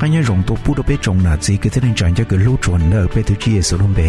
qab nyob zoo tuaj pub rau peb tsoom nam txiv kwv tij neej tsa cov kws hlub tshua ntawm peb tus Tswv Yexus lub npe.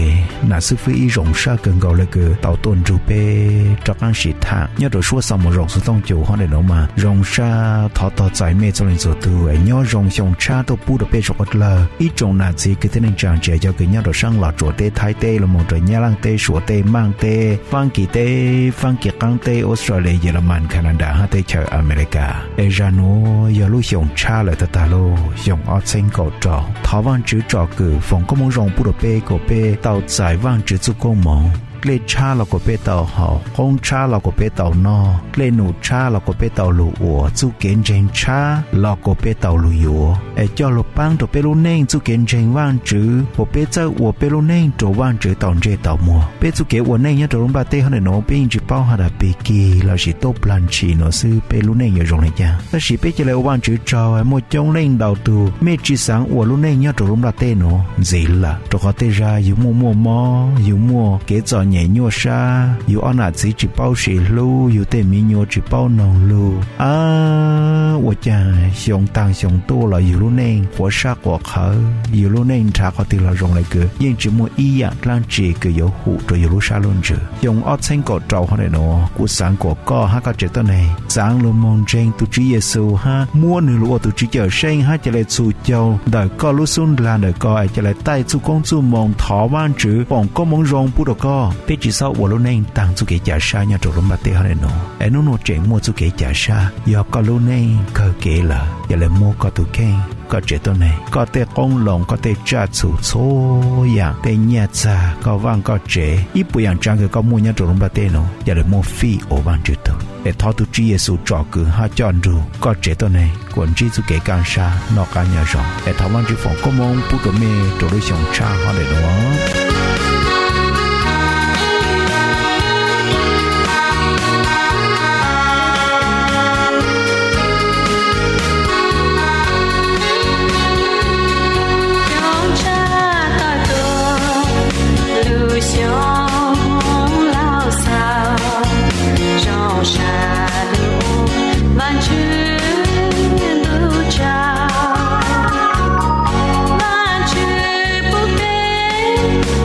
Nam xib fwb ib zoo sab kawg nkaus le kws tau tuaj nrug peb rov qaab sim tham nyob rau suab xov moo zoo xov tooj cum hov ntawm nuav mas zoo sab thov tog txais mej txhua leej txhua tug es nyob zoo xyoo tshab tuaj pub rau peb suav qub dlawg ib tsoom nam txiv kwv tij neej tsa ntsia cov kws nyob rau saab Los Tsuas teb, Thaib teb, los mus rau Nyab Laaj teb, Suav teb, Maaj teb, Faab Kis teb, Faab Kis qaab teb, Australia, Yeleman, Canada hab teb chaws Amelikas. Es zag nuav yog lub xyoo tshab lawm tag tag lauj, xyoo ob txheeb kaum rau. Thov Vaajtswv tsom kwm foom koob moov zoo pub rau peb kuas peb tau txais Vaajtswv txuj koob moov. Dlej tshab los kuas peb tau haus, qoob tshab los kuas peb tau noj, dlej num tshab los kuas peb tau lug ua, txuj kev ntseeg tshab los kuas peb tau lug yuav. Es coj lug paab rau peb lub neej txuj kev ntseeg Vaajtswv kuas peb txawj ua peb lub neej rua Vaajtswv tau ntsej tau muag. Peb txuj kev ua neej nyob rau lub nplaj teb hov ntawm nuav peb yeej tsi paub has tas pig kig lossis tuab plag ntshis nuav xwb peb lub neej yuav zoo le caag. Tab sis peb ca le ua Vaajtswv tsaug, muaj coob leej ntau tug mej tsi xaav ua lub neej nyob rau lub nplaj teb nuav ntxiv lawm, rua qhov tej zag yug muaj muaj mob, yug muaj kev txom nyem nyuaj sab, yug ob nam txiv tsi paub sis hlub, yug tej miv nyuas tsi paub noog lug. Ab, ua caag xyoo taag xyoo tuaj los yug lub neej quav sab quav qhawv, yug lub neej nrhav qhov twg los zoo le kws yeej tsi muaj ib yaam dlaab tsi kws yuav hum rua yug lub sab lub ntsws. Xyoo ob txheeb kaum rau hov ntawm nuav kuv xaav kuas koj hab koj tsev tuab neeg xaav lug moog ntseeg tus Tswv Yexus hab muab nwg lug ua tus Tswv Cawmseej hab ca le txhus caug ntawm koj lub xub ndlag ntawm koj es ca le taij txuj koob txuj moo thov Vaajtswv foom koob moov zoo pub rau koj. Peb tsi xob ua lub neej taag txuj kev ca sab nyob rau lub nplaj teb hov ntawm nuav es nub nua tseem muaj txuj kev ca sab. Yog koj lub neej kawg kev lawm, ca le muab koj tus kheej, koj tsev tuab neeg, koj tej qoob loo, koj tej tsaj txhu txhua yaam, tej nyaj txag, koj vaaj koj tsev, ib puas yaam tsaav kws koj muaj nyob rau lub nplaj teb nuav ca le muab fij ua Vaajtswv tug. Es thov tus Tswv Yexus tsom kwm hab coj nrug koj tsev tuab neeg kuas ntsib txuj kev kaaj sab noj qab nyob zoo. Es thov Vaajtswv foom koob moov pub rua mej rua lub xyoo tshab hov ntawm nuav. Xyoo tshab tuaj tuaj, lub xyoo laug xaus, zoo sab lug ua Vaajtswv lub tsaug. Vaajtswv pub peb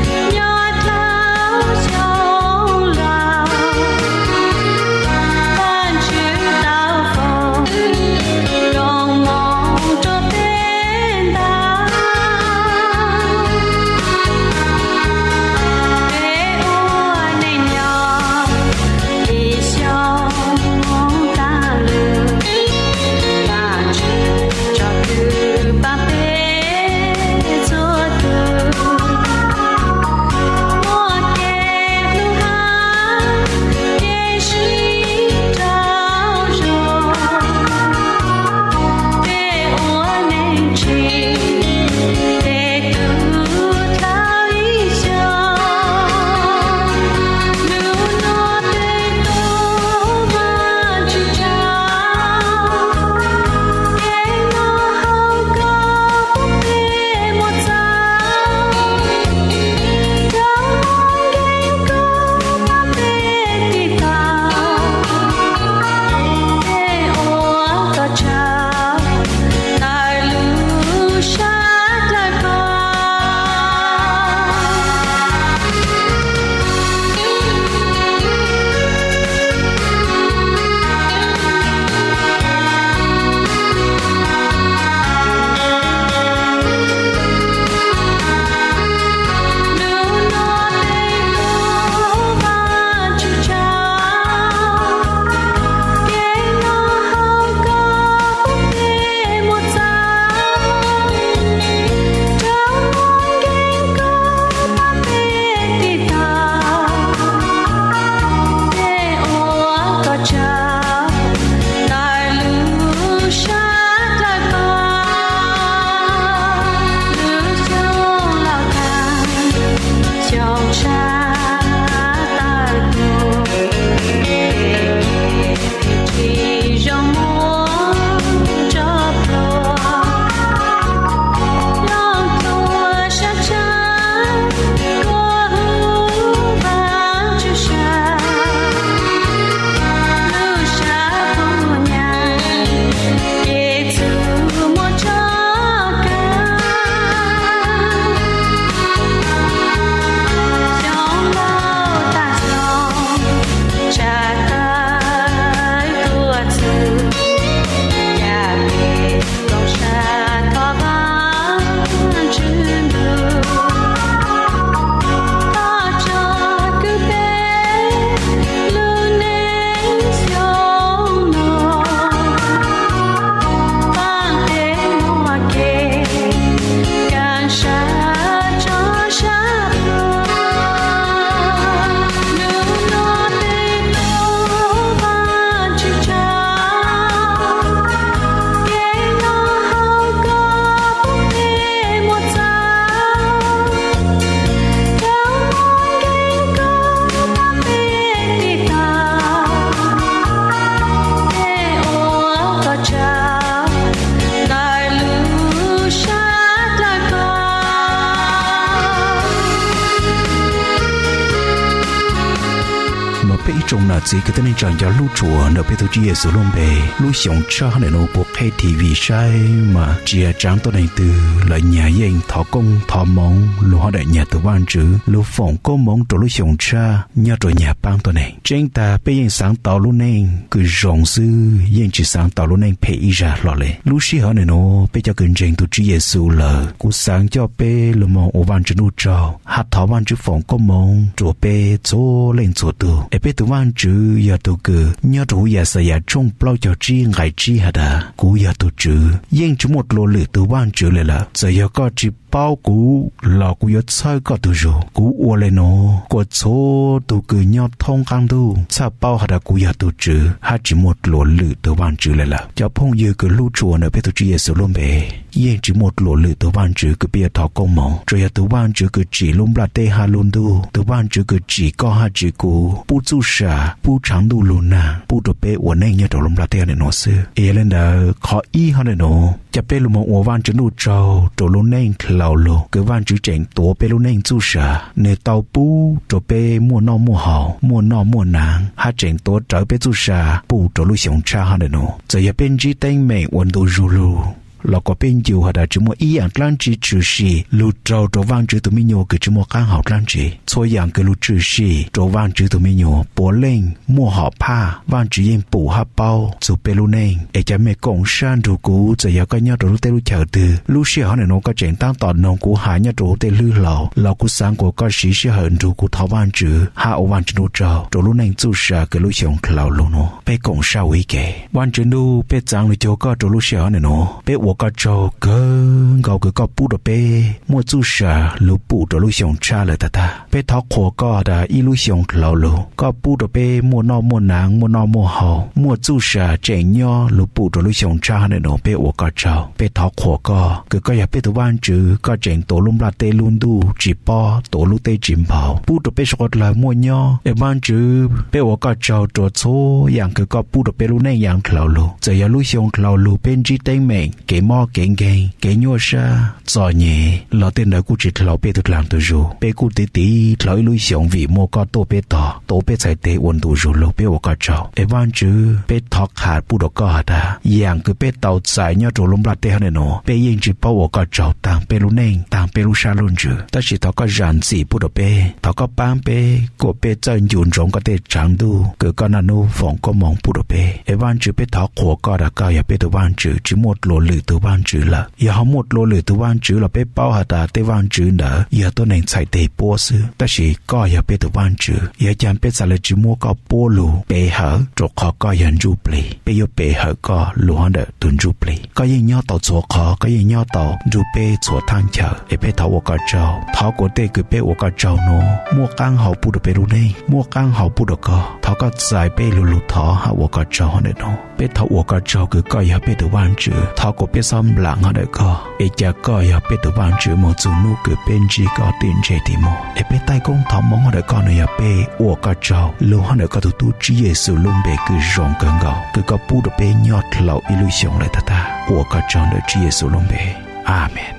Tsoom nam txiv kwv tij neej tsa cov hlub tshua, ntawm peb tus Tswv Yexus lub npe, lub xyoo tshaj hauv ntawm nuav puab qheb T V saib mas tsis has tsaav tuab neeg twg los nyag yeej thov koob thov moov lug hauv ntawm nyag tug Vaajtswv lug foom koob moov rua lub xyoo tshaj nyob rua nyag paab tuab neeg. Tseeb tag peb yeej xaav tau lub neej kws zoo xwb, yeej tsis xaav tau lub neej phem ib zag hlo le. Lub sij hawm ntawm nuav peb cov kws ntseeg tug Tswv Yexus lawm, kuv xaav coj peb lug moog ua Vaajtswv ntuj tsaug hab thov Vaajtswv foom koob moov rua peb txhua leej txhua tug, es peb tug Vaajtswv yog tug kws nyob rua huv Yaxayas tshooj plaub caug tsib nqai tsib has tas, kuv yog tug Tswv, yeej tsis muaj dlua lwm tug Vaajtswv le lawm. Txawm yog koj tsis paub kuv los kuv yuav txhawb koj tug zug. Kuv ua le nuav kuas txhua tug kws nyob thoob qaab ntuj txhaj paub has tas kuv yog tug Tswv hab tsis muaj dlua lwm tug Vaajtswv le lawm. Cov phooj ywg kws hlub tshua, ntawm peb tug Tswv Yexus lub npe, yeej tsis muaj dlua lwm tug Vaajtswv kws peb yuav thov koob moov, tsuas yog tug Vaajtswv kws tsim lub nplaj teb hab lub ntuj, tug Vaajtswv kws tsim koj hab tsim kuv, pub txuj sa, pub tshav ntuj lug naag, pub rua peb ua neej nyob rua lub nplaj teb ntawm nuav xwb. Es yog le ntawd, qhov ib hauv ntawm nuav coj peb lug moog ua Vaajtswv ntuj tsaug rua lub neej dlhau lug kws Vaajtswv tseem tuav peb lub neej txuj sa, nwg tau pub rua peb muaj noj muaj haus, muaj noj muaj naav, hab tseem tuav rawv peb txuj sa pum rua lub xyoo tshaj hauv ntawm nuav. Txawm yog peb ntsib teeb meem ua ntu zug lug los kuas peb ncu has tas tsis muaj ib yaam dlaab tsi tshwm sim lug raug rua Vaajtswv tug miv nyuas kws tsis muaj qaab hau dlaab tsi. Txhua yaam kws lug tshwm sim rua Vaajtswv tug miv nyuas puav leej muaj hom phaj. Vaajtswv yeej pum hab paub txug peb lub neej. Es cov mej koom sab nrug kuv, txawm yog koj nyob rua lub teb lub chaws twg, lub sij hawm ntawm nuav koj tseem taab tom noog kuv has nyob rua huv tej hlwb hlau los kuv xaav kuas koj siv sij hawm nrug kuv thov Vaajtswv hab ua Vaajtswv ntuj tsaug rua lub neej txuj sa kws lub xyoo dlhau lug nuav. Peb koom sab ua ib ke. Vaajtswv ntuj, peb txaav lug cuag koj rua lub sij hawm ntawm nuav, peb ua koj tsaug kawg nkaus kws koj pub rua peb muaj txuj sa lug pum rua lub xyoo tshaj lawm tag tag. Peb thov qhuas koj tas ib lub xyoo dlhau lug koj pub rua peb muaj noj muaj naav, muaj noj muaj haus, muaj txuj sa tseem nyob lug pum rua lub xyoo tshaj hauv ntawm nuav, peb ua koj tsaug. Peb thov qhuas koj kws koj yog peb tug Vaajtswv, koj tseem tuav lub nplaj teb lub ntuj tsis pob, tuav lub teb tsis npau, pub rua peb suav dlawg muaj nyob. Es Vaajtswv, peb ua koj tsaug rua txhua yaam kws koj pub rua peb lub neej yaav dlhau lug. Txawm yog lub xyoo dlhau lug peb ntsib teeb meem, kev mob kev nkeeg, kev nyuaj sab txom nyem los tej ntawd kuj tsis dlhau peb tug dlaag tug zug. Peb kuj tiv tiv dlhau ib lub xyoo vim muaj koj tuaj peb tog, tuav peb txhais tes ua ntu zug lug, peb ua koj tsaug. Es Vaajtswv, peb thov qha pub rua koj has tas yaam kws peb tau txais nyob rua lub nplaj teb hauv ntawm nuav, peb yeej tsis paub ua koj tsaug taag peb lub neej, taag peb lub sab lub ntsws, tab sis thov koj zam ntxim pub rua peb, thov koj paab peb kuas peb txawj ncu ntsoov koj tej tsaav ntuj kws koj naj nub foom koob moov pub rua peb. Es Vaajtswv, peb thov qhuas koj tas koj yog peb tug Vaajtswv, tsis muaj dlua lwm tug Vaajtswv lawm. Yog ho muaj dlua lwm tug Vaajtswv los peb paub has tas tej vaajtswv ntawd yog tuab neeg txhais tes puab xwb, tab sis koj yog peb tug Vaajtswv. Yog caag peb txhad le tsis muab koj puab lug pe hawm, rua qhov koj yog ntsuj plig, peb yuav pe hawm koj lug hov ntawm tug ntsuj plig. Koj yeej nyob tau txhua qhov, koj yeej nyob tau nrug peb txhua thaaj chaw, es peb thov ua koj tsaug. Thov kuas tej kws peb ua koj tsaug nuav muaj qaab hau pub rua peb lub neej, muaj qaab hau pub rua koj. Thov koj txais peb lu lug thov hab ua koj tsaug hov ntawm nuav. Peb thov ua koj tsaug kws koj yog peb tug Vaajtswv. Thov kuas peb xob nplaam hov ntawm koj, es ca koj yog peb tug Vaajtswv moog txug nub kws peb ntsib koj tim ntsej tim muag. Es peb taij koob thov moov hov ntawm koj nuav yog peb ua koj tsaug lug hov ntawm koj tug tub Tswv Yexus lub npe kws zoo kawg nkaus kws koj pub rua peb nyob dlhau ib lub xyoo lawm tag tag. Ua koj tsaug ntawm Tswv Yexus lub npe. Amees.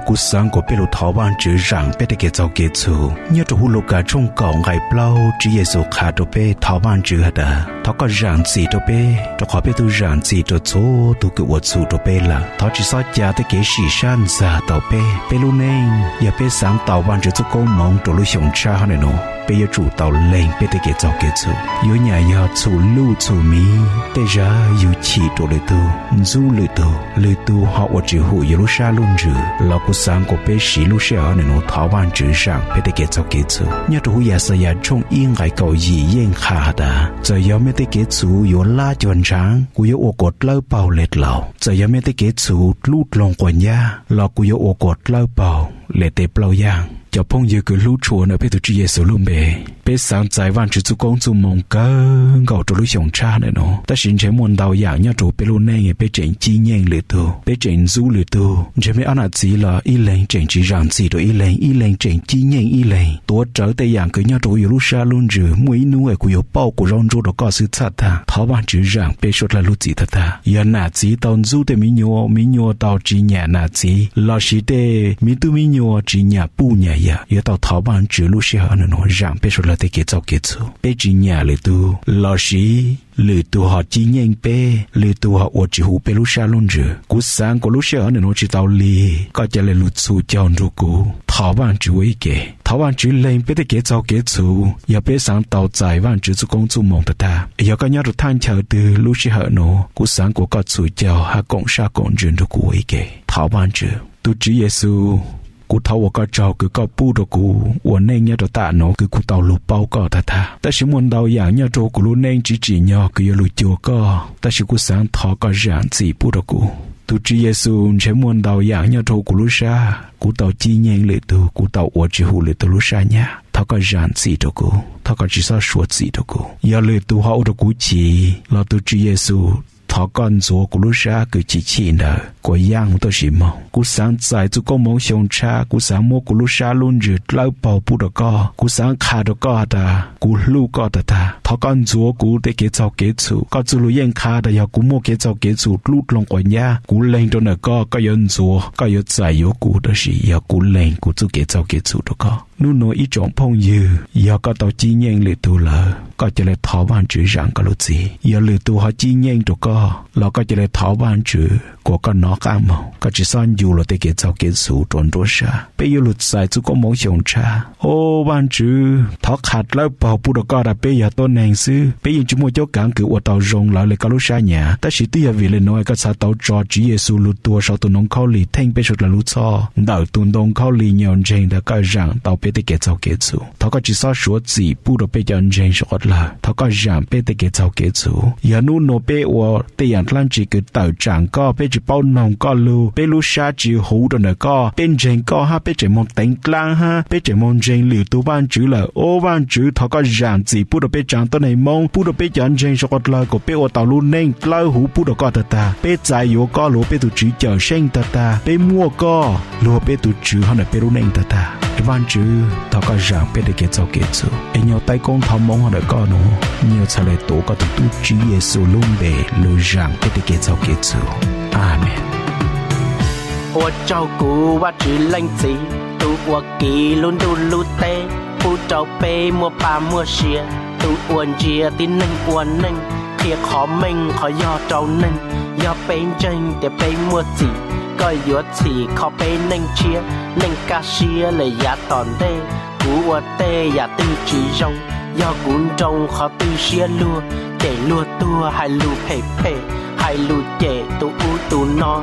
Kuv xaav kuas peb lug thov Vaajtswv zaam peb tej kev txaug kev txhum. Nyob rua huv Lukas tshooj kaum nqai plaub, Tswv Yexus qha rua peb thov Vaajtswv has tas, thov koj zaam txim rua peb, rua qhov peb tub zaam txim rua txhua tug kws ua txhum rua peb lawm. Thov tsi xob ca tej kev sim sab ntxag tau peb. Peb lub neej yog peb xaav tau Vaajtswv txuj koob moov rua lub xyoo tshab hov nuav, peb yuav tsum tau lees peb tej kev txaug kev txhum. Yuav nyam yog txhum luj txhum miv, tej zag yug chim rua lwm tug, ntxub lwm tug, lwm tug ho ua tsi hum yug lub sab lub ntsws, los kuv xaav kuas peb siv lub sij hawm nuav thov Vaajtswv zaam peb tej kev txaug kev txhum. Nyob rua huv Yaxayas tshooj ib nqai kaum yim yeej qha has tas, txawm yog mej tej kev txhum yuav lab cuag ntshaav, kuv yuav ua kuas dlawb paug le dlaus. Txawm yog mej tej kev txhum dlub dloog quas ncab, los kuv yuav ua kuas dlawb paug le tej plaub yaaj. Cov phooj ywg kws hlub tshua ntawm peb tug Tswv Yexus lub npe, peb xaav txais Vaajtswv txuj koob txuj moo kawg nkaus rua lub xyoo tshab ntawm nuav, tab sis ntshe muaj ntau yaam nyob rua peb lub neej peb tseem cib nyeej lwm tug, peb tseem ntxub lwm tug. Ntshe mej ob nam txiv los ib leeg tseem tsi zaam txim rua ib leeg, ib leeg tseem cib nyeej ib leeg, tuav rawv tej yaam kws nyob rua yug lub sab lub ntsws. Muaj ib nub es kuv yuav pauj kuv zaub ntsuab rua koj xwb txhaj tag. Thov Vaajtswv zaam peb suav dlawg lub txim tag tag. Yog nam txiv tau ntxub tej miv nyuas, miv nyuas tau tsi nyam nam txiv, lossis tej miv tub miv nyuas tsi nyam puj nyam yawm, yuav tau thov Vaajtswv lub sij hawm nuav zaam peb suav dlawg tej kev txaug kev txhum. Peb tsi nyam lwm tug, lossis lwm tug ho cib nyeej peb, lwm tug ho ua tsi huv peb lub sab lub ntsws. Kuv xaav kuas lub sij hawm nuav tsi tau li, koj ca le lug txhum caug nrug kuv thov Vaajtswv ua ib ke. Thov Vaajtswv lees peb tej kev txaug kev txhum, yog peb xaav tau txais Vaajtswv txuj koob txuj moo tag tag. Yog koj nyob rua thaj chaw twg lub sij hawm nuav, kuv xaav kuas koj txhum caug hab koom sab koom ntsws nrug kuv ua ib ke. Thov Vaajtswv. Tug Tswv Yexus, kuv thov ua koj tsaug kws koj pub rua kuv ua neej nyob rua tam nuav kws kuv tau lug paub koj tag tag. Tab sis muaj ntau yaam nyob rua kuv lub neej tsi tsim nyog kws yuav lug cuag koj, tab sis kuv xaav thov koj zaam txim pub rua kuv. Tug Tswv Yexus, ntshe muaj ntau yaam nyob rua kuv lub sab, kuv tau cib nyeej lwm tug, kuv tau ua tsi huv lwm tug lub sab nyab. Thov koj zaam txim rua kuv, thov koj tsi xob suav txim rua kuv. Yog lwm tug ho ua rua kuv chim, los tug Tswv Yexus, thov koj ntxuav kuv lub sab kws chim chim ntawd kuas yaaj huv tuaj sis moog. Kuv xaav txais txuj koob moov xyoo tshab, kuv xaav muab kuv lub sab lub ntsws dlawb paug pub rua koj. Kuv xaav qha rua koj has tas kuv hlub koj tag tag. Thov koj ntxuav kuv tej kev txaug kev txhum. Koj txuj lug yeej qha tas yog kuv muaj kev txaug kev txhum dlub dloog quas ncab, kuv leeg rua ntawm koj, koj yuav ntxuav, koj yuav txais yuav kuv, tab sis yog kuv leeg kuv txuj kev txaug kev txhum rua koj. Nub nuav ib tsoom phooj ywg, yog koj tau cib nyeej lwm tug lawm, koj ca le thov Vaajtswv zaam koj lub txim. Yog lwm tug ho cib nyeej rua koj los koj ca le thov Vaajtswv kuas koj nov qaab moog, koj tsi xob ncu luag tej kev txaug kev txhum rua nruab sab. Peb yuav lug txais txuj koob moov xyoo tshab. Au Vaajtswv, thov qha dlawb paug pub rua koj tas peb yog tuab neeg xwb, peb yeej tsi muaj cuab kaav kws ua tau zoo lawv le koj lub sab nyab. Tab sis twb yog vim le nuav koj txhad tau tso Tswv Yexus lug tuag sau tus noov khaub lig theej peb suav dlawg lub txhoj ntawm tus ntoo khaub lig nyuas ntseeg tas koj zaam tau peb tej kev txaug kev txhum. Thov koj tsi xob suav txim pub rua peb cov ntseeg suav dlawg. Thov koj zaam peb tej kev txaug kev txhum. Yog nub nuav peb ua tej yaam dlaab tsi kws tawm tsaam koj, peb tsi paub noog koj lug, peb lub sab tsi huv rua ntawm koj, peb ntseeg koj hab peb tseem moog teev dlaab hab peb tseem moog ntseeg lwm tug vaajtswv lawm. Au Vaajtswv, thov koj zaam txim pub rua peb tsav tuab neeg Moob, pub rua peb cov ntseeg suav dlawg kuas peb ua tau lub neej dlawb huv pub rua koj tag tag. Peb txais yuav koj lug ua peb tug Tswv Cawmseej tag tag. Peb muaj koj lug ua peb tug Tswv hov ntawm peb lub neej tag tag. Vaajtswv, thov koj zaam peb tej kev txaug kev txhum, es nyuas taij koob thov Moob hov ntawm koj nuav, nyuas txhad le tuav koj tug tub Tswv Yexus lub npe lug zaam peb tej kev txaug kev txhum. Amees. Ua tsaug kuv Vaajtswv Leej Txiv, tug ua kiv lub ntuj lub teb, pub rua peb muaj paj muaj sia, tug ua ntsia tib neeg ua neej, qhia qhov meej qhov yog rua neeg. Yog peb ntseeg tias peb muaj txim, koj yuav txhim kho peb neej tshiab, neej kaj siab le yav tom ntej. Kuv ua tej yaam twg tsi zoo, yog kuv nroo qhov twg siab luag, ces luag tuag hais lug phem phem, hais lug cem tug ub tug no.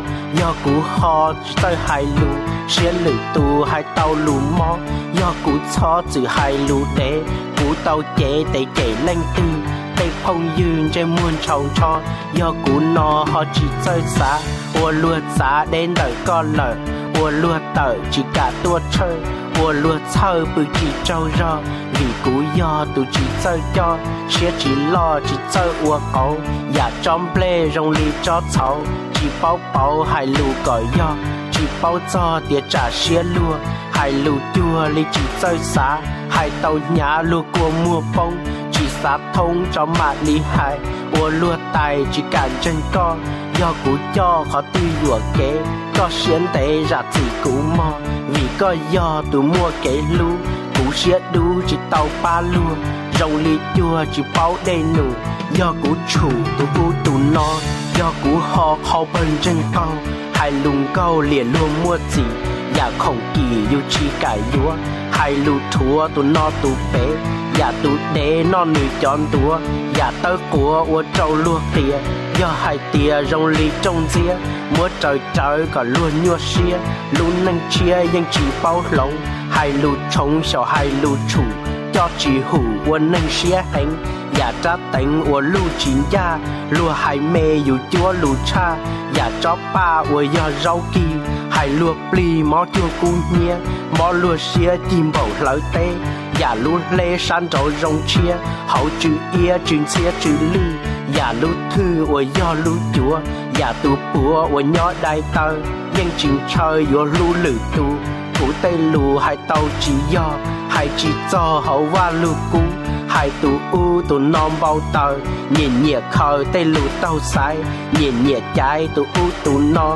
Yog kuv ho tsi txawj hais lug, siab lwm tug hais tau lug mob. Yog kuv txhob txwm hais lug dev, kuv tau cev tes cem leej twg, tej phooj ywg ntsej muag ntshaus ntsho. Yog kuv no ho tsi txawj xav, ua luag txav deb ntawm koj lawm, ua luag tawm tsi kam tuaj tshawj, ua luag txhawj pw tsi tsaug zog, vim kuv yog tug tsi txawj coj, siab tsi loj tsi txawj ua qauv. Yaam tsob nplej zoo li tsob txhauv, tsi paub pauv hais lug kom yog, tsi paub txog tias tsam siab luag, hais lug cuag li tsi txawj xav, hais tau hnyav luag kua muag poob, tsi xav thoob tso mam li hais. Ua luag tais tsis kam ntseeg koj, yog kuv coj qhov twg yuam kev. Koj siab ntev zam txim kuv mog, vim koj yog tus muaj kev hlub. Kuv siab dub tsis tau pab luag, zoo li cuag tsis paub dej num. Yog kuv tshum tus ub tus no, yog kuv ho qhau pawg ntseeg qaug. Hais lus nkaug liam luag muaj txim, yam khoom kim yus tsis kam yuav. Hais lus rhuav tus no tus pem, yam tus dev noj nws cov ntuav. Yam tawb quav ua rau luag qias, yog hais tias zoo li rooj ntxiab. Muab raws rawv kom luag nyuaj siab, lub neej tshiab yeej tsis paub hloov. Hais lus tshoov xyaum hais lus tshum, coj tsis hum ua neeg siab heev. Yam rab teev ua luj tsis ncaj, luag hais me yus cuab lus tshaj. Yam tsob paj uas yog zaub kig, hais luag plig mob cuag kub hnyiab. Mob luag siab cig npaum hlawv teb, yam lub hleb sab nraud zoo tshiab. Hauv tsw iab tsw ntxhiab tsw lwj, yam lub thwj uas yog lub cuav. Yam tus puav uas nyob dai taw, yeej tsis ntshaw yuav hlub lwm tus. Kuv tej lus hais tau tsis yog, hais tsis txog hauv Vaj Lug Kub. Hais tus ub tus no npau taws, nyiam nyiam khaws tej lus taug xaiv. Nyiam nyiam caiv tus ub tus no,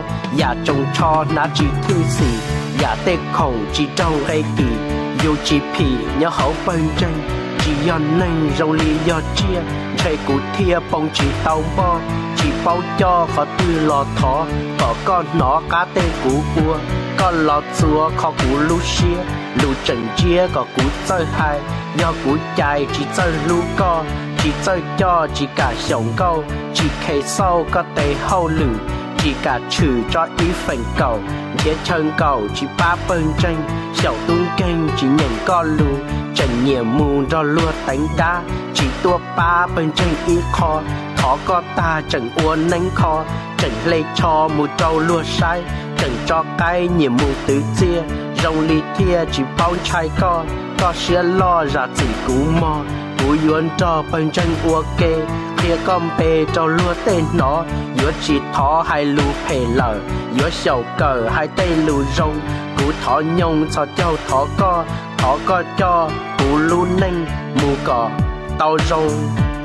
yam tsoos tsho hnav tsis thwj xim. Yam tej khoom tsis raug nqe kim, yus tsis phim nyob hauv pawg ntseeg. Tsis yog neeg zoo li yog tsiaj, ntshe kuv thiaj poo tsis tau npoj. Tsis paub coj qhov twg los thov, kom koj hnov qab tej kuv ua. Koj los txuas kho kuv lub siab, lus tseem ntsiab kom kuv txawj hais. Yog kuv cais tsis txawj hlub koj, tsis txawj coj tsis kam xyaum nkauj. Tsis khes xauj koj tes hauj lwm, tsis kam tshwm tso ib feem kaum. Nrhiav chaw nkaum tsis pab pawg ntseeg, xyaum tub nkeeg tsis nyeem koj lus. Tseem nyiam mus nrog luag teev dab, tsis tuaj pab pawg ntseeg ib qho. Thov koj tag tseem ua neeb kho, tseem hle tsho mus rau luag saib. Tseem tso qaib nyiam mus twv txiaj, zoo li thiaj tsis paub ntshai koj. Koj siab loj zam txim kuv mog, kuv yuav nrog pawg ntseeg ua ke. Qhia koj npe rau luag tej hnov, yuav tsis thov hais lus phem lawm. Yuav xyaum kawm hais tej lus zoo, kuv thov nyoog txhos caug thov koj. Thov koj coj kuv lub neej mus kom tau zoo,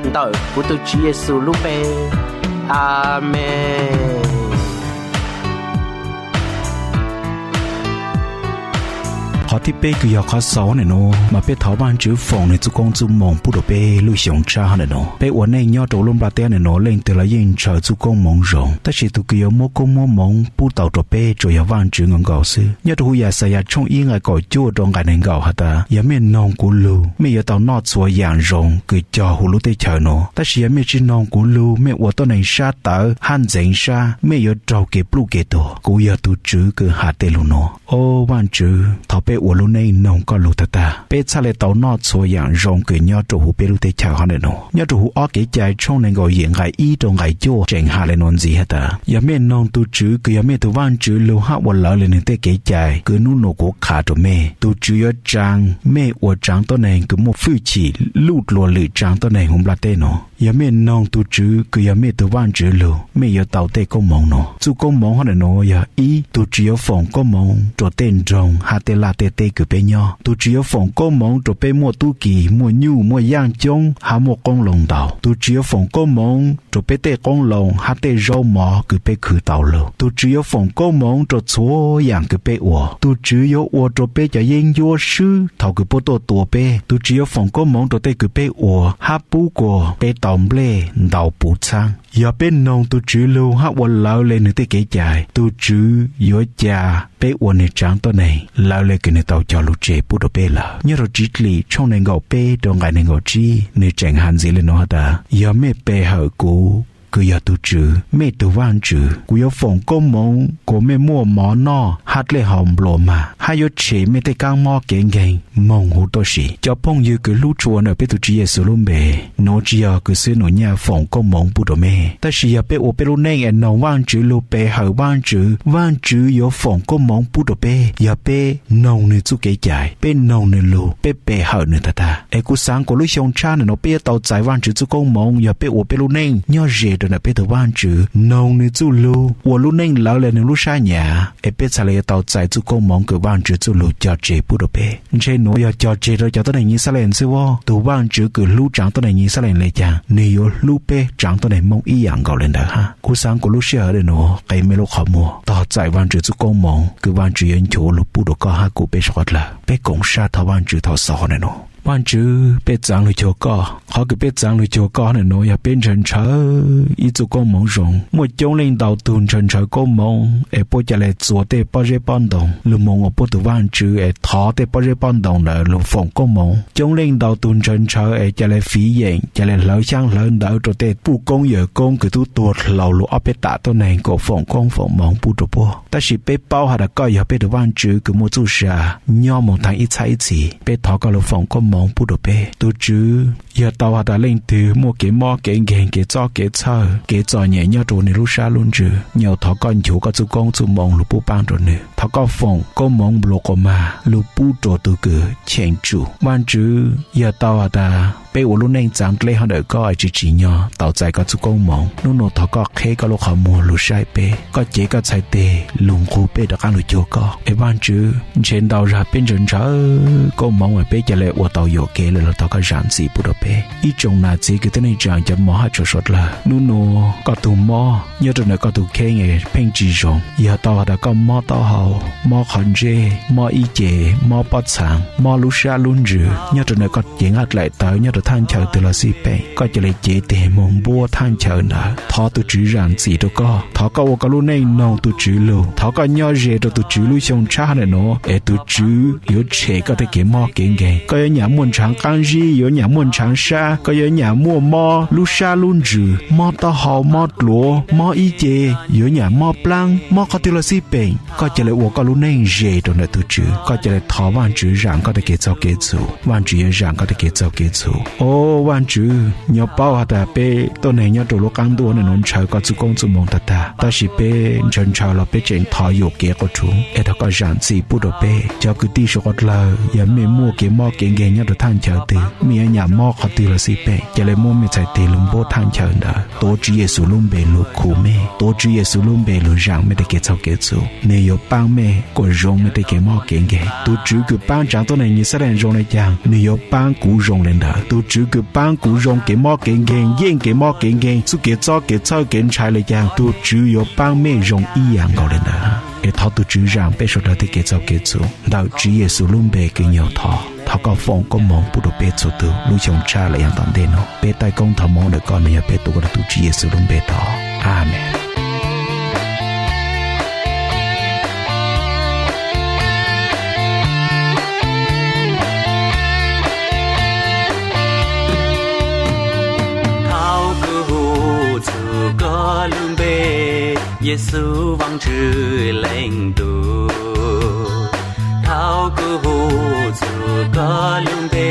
ntawm kuv tus Tswv Yexus lub npe, Amees. Qhov thib peb kws yog qhov xaus hov ntawm nuav mas peb thov Vaajtswv foom nwg txuj koob txuj moov pub rua peb lub xyoo tshab hov ntawm nuav. Peb ua neej nyob rua lub nplaj teb ntawm nuav leej twg los yeej ntshaw txuj koob moov zoo, tab sis tug kws yuav muab koob muab moov pub tau rua peb tsuas yog Vaajtswv nkaus nkaus xwb. Nyob rua huv Yaxayas tshooj ib nqai kaum cuaj rua nqai neeg nkaum has tas, yog mej noog kuv lug, mej yuav tau noj txhua yaam zoo kws cog huv lub teb chaws nuav. Tab sis yog mej tsi noog kuv lug, mej ua tuab neeg sab tawv hab ntxeev sab, mej yuav raug kev pluj kev tuag. Kuv yog tug Tswv kws has tej lug nuav. Au Vaajtswv, thov peb ua lub neej noog koj lug tag tag, peb txhaj le tau noj txhua yaam zoo kws nyob rua huv peb lub teb chaws hov ntawm nuav. Nyob rua huv ob Kev cai tshooj neeg nkaum yim nqai ib rua nqai cuaj tseem has le nuav ntxiv has tas, yog mej noog tug Tswv kws yog mej tug Vaajtswv lug hab ua lawv le nwg tej kev cai kws nub nua kuv qha rua mej, tug Tswv yuav tsaa mej ua tsaav tuab neeg kws muaj fwj chim luj dlua lwm tsaav tuab neeg huv nplaj teb nuav. Yog mej noog tug Tswv kws yog mej tug Vaajtswv lug, mej yuav tau tej koob moov nuav. Txuj koob moov hov ntawm nuav yog ib, tug Tswv yuav foom koob moov rua tej nroog hab tej laj tej teb kws peb nyob. Tug Tswv yuav foom koob moov rua peb muaj tub ki, muaj nyuj, muaj yaaj coob hab muaj qoob loo ntau. Tug Tswv yuav foom koob moov rua peb tej qoob loo hab tej zaub mov kws peb khwv tau lug. Tug Tswv yuav foom koob moov rua txhua yaam kws peb ua. Tug Tswv yuav ua rua peb cov yeeb ncuab swb thaus kws puab tuaj tua peb. Tug Tswv yuav foom koob moov rua tej kws peb ua hab pub kuas peb tau nplej ntau puv txhaab. Yog peb noog tug Tswv lug hab ua lawv le nwg tej kev cai, tug Tswv yuav ca peb ua nwg tsaav tuab neeg lawv le kws nwg tau cog lug tseg pub rua peb lawm. Nyob rua Txiv Dlim tshooj neeg nkaum peb rua nqai neeg nkaum tsib, nwg tseem has ntxiv le nuav has tas, yog mej pe hawm kuv kws yog tug Tswv, mej tug Vaajtswv, kuv yuav foom koob moov kuas mej muaj mov noj hab dlej haus nplua mag, hab yuav tshem mej tej kaab mob kev nkeeg moog huv tuab si. Cov phooj ywg kws hlub tshua ntawm peb tug Tswv Yexus lub npe, Nuav tsi yog kws xwb nus nyaj foom koob moov pub rua mej, tab sis yog peb ua peb lub neej es noog Vaajtswv lug, pe hawm Vaajtswv, Vaajtswv yuav foom koob moov pub rua peb. Yog peb noog nwg txuj kev cai, peb noog nwg lug, peb pe hawm nwg tag tag, es kuv xaav kuas lub xyoo tshab nwg nuav peb yuav tau txais Vaajtswv txuj koob moov yog peb ua peb lub neej nyob ze rua ntawm peb tug Vaajtswv, noog nwg txuj lug, ua lub neej lawv le nwg lub sab nyam, es peb txhad le yuav tau txais txuj koob moov kws Vaajtswv txuj lug cog tseg pub rua peb. Ntshe nuav yog cog tseg rua cov tuab neeg Yixalayees xwb as, tug Vaajtswv kws hlub tsaav tuab neeg Yixalayees le caag, nwg yuav hlub peb tsaav tuab neeg Moob ib yaam nkaus le ntawd hab. Kuv xaav kuas lub sij hawm nuav qe mej lub qhov muag tog txais Vaajtswv txuj koob moov kws Vaajtswv yuav nchuav lug pub rua koj hab kuas peb sawv dlawg. Peb koom sab thov Vaajtswv thaus xaus nuav. Vaajtswv, peb txaav lug cuag koj, qhov kws peb txaav lug cuag koj nuav yog peb ntshaw ntshaw ib txuj koob moov zoo. Muaj coob leej ntau tug ntshaw ntshaw koob moov es puab ca le txuas tej pob zeb pob ntoo lug moog ua puab tug Vaajtswv es thov tej pob zeb pob ntoo ntawd lug foom koob moov. Coob leej ntau tug ntshaw ntshaw es ca le fiv yeem, ca le hlawv xyaab hlawv ntawv rua tej puj koob yawm koob kws tub tuag dlhau lug ob peb tam tuab neeg kuas foom koob foom moov pub rua puab. Tab sis peb paub has tas koj yog peb tug Vaajtswv kws muaj txuj sa nyob moog thaam ib txhab ib txhis. Peb thov koj lug foom koob moov pub rua peb. Tug Tswv, yog tau has tas leej twg muaj kev mob kev nkeeg, kev txob kev txhawj, kev txom nyem nyob rua nwg lub sab lub ntsws, nyuas thov koj nchuav koj txuj koob txuj moov lug pub paab rua nwg. Thov koj foom koob moov nplua quas mag lug pub rua tug kws cheem tsum. Vaajtswv, yog tau has tas peb ua lub neej txaav dleb hov ntawm koj es tsi tsim nyog tau txais koj txuj koob moov, nub nuav thov koj qheb koj lub qhov muag lug saib peb, koj cev koj txhais teg lug nqug peb rov qaab lug cuag koj. Es Vaajtswv, ntshe ntau zag peb ntshaw ntshaw koob moov es peb ca le ua tau yuam kev lawm los thov koj zaam txim pub rua peb. Ib tsoom nam txiv kwv tij neej tsaa cov mos hab tshua suav dlawg, nub nuav koj tug mob nyob rua ntawm koj tug kheej es pheej tsi zoo. Yog tau has tas koj mob taub hau, mob qhov ntsej, mob ib ce, mob pob txhaa, mob lub sab lub ntsws nyob rua ntawm koj cev nqaij dlaim tawv nyob rua thaaj chaw twg los xij peem, koj ca le cev teg moog npuab thaaj chaw ntawd. Thov tug Tswv zaam txim rua koj, thov koj ua koj lub neej noog tug Tswv lug, thov koj nyob ze rua tug Tswv lub xyoo tshab ntawm nuav es tug Tswv yuav tshem koj tej kev mob kev nkeeg. Koj yuav nyam muaj ntshaav qaab zib, yuav nyam muaj ntshaav sab, koj yuav nyam muaj mob lub sab lub ntsws, mob taub hau, mob dluav, mob ib ce, yuav nyam mob plaab, mob qhov twg los xij peem, koj ca le ua koj lub neej ze rua ntawm tug Tswv, koj ca le thov Vaajtswv zaam koj tej kev txhaum kev txhum, Vaajtswv yuav zaam koj tej kev txhaum kev txhum. O Vaajtswv, nyuas paub has tas peb tuab neeg nyob rua lub qaab ntuj nuav ntshaw koj txuj koob txuj moov tag tag, tab sis peb ntshaw ntshaw los peb tseem thov yuam kev quas rhuv es thov koj zaam txim pub rua peb. Cov kwv tij suav quav dlawg, yog mej muaj kev mob kev nkeeg nyob rua thaaj chaw twg, mej yuav nyam mob qhov twg los xij peem, ca le muab mej txhais teg lug npuab thaaj chaw ntawd. Tuav Tswv Yexus lub npe lug khu mej, tuav Tswv Yexus lub npe lug zaam mej tej kev txhaum kev txhum, nwg yuav paab mej kuas zoo mej tej kev mob kev nkeeg. Tug Tswv kws paab tsaav tuab neeg Yixalayees zoo le caag, nwg yuav paab kuv zoo le ntawd. Tug Tswv kws paab kuv zoo kev mob kev nkeeg, yeej kev mob kev nkeeg, txuj kev txob kev txhawj kev ntshai le caag, tug Tswv yuav paab mej zoo ib yaam nkaus le ntawd. Es thov tug Tswv zaam peb suav dlawg tej kev txhaum kev txhum. Ntawm Tswv Yexus lub npe kws nyuas thov, thov koj foom koob moov pub rua peb txhua tug lub xyoo tshaj lawm yaam tom ntej nuav. Peb taij koob thov moov ntawm koj nuav yog peb tuav koj lug tug Tswv Yexus lub npe thov. Amees. Thaum kuv hu txug koj lub npe, Yexus Vaajtswv Leej Tub. Thaum kuv hu txug koj lub npe,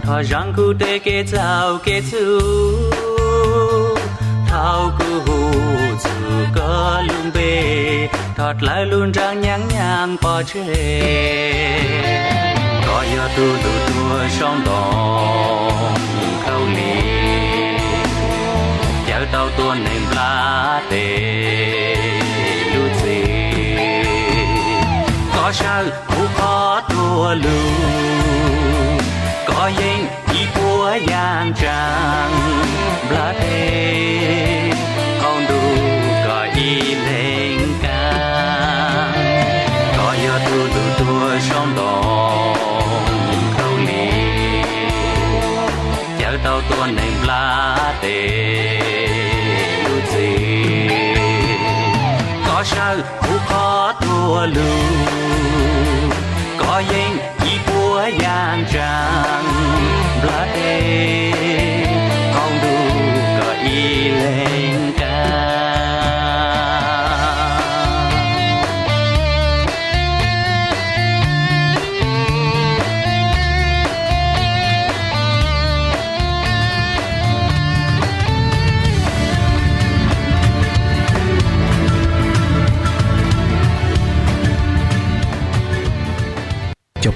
thov zaam kuv tej kev txhaum kev txhum. Thaum kuv hu txug koj lub npe, thov dlawg lub nraag nyaam nyaam pov tseg. Koj yog tug lug tuag sau ntoo khaub lig, cawm tau tuab neeg nplaj tes lub txim. Koj sawv huv qhov tuag lug, koj yeej ib puab yaam ntsaag nplaj tes, qaug ntuj koj ib leeg kaam. Koj yog tug lug tuag sau ntoo khaub lig, cawm tau tuab neeg nplaj tes lub txim. Koj sawv huv qhov tuag lug, koj yeej ib puab yaam ntsaag nplaj tes, qaug ntuj koj ib leeg kaam.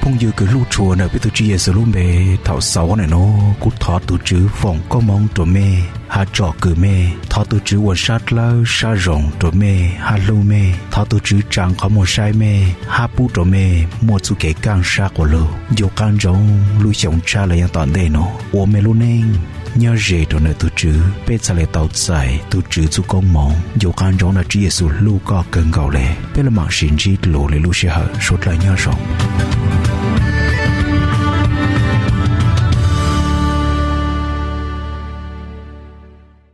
Phooj ywg kws hlub tshua, ntawm peb tug Tswv Yexus lub npe, thaum xaus ua ntawm nuav kuv thov tug Tswv foom koob moov rua mej hab tsom kwm mej. Thov tug Tswv ua sab dlawb sab zoo rua mej hab hlub mej. Thov tug Tswv tsaa qhov muag saib mej hab pub rua mej muaj txuj kev kaaj sab quas lug. Yuav qaab ntsoov lub xyoo tshab le yaaj tom ntej nuav ua mej lub neej nyob ze rua ntawm tug Tswv. Peb txhad le tau txais tug Tswv txuj koob moov. Yuav qaab ntsoov nrug Tswv Yexus hlub koj kawg nkaus le. Peb le maam sim ntsib dlua le lub sij hawm suav dlawg, nyob zoo.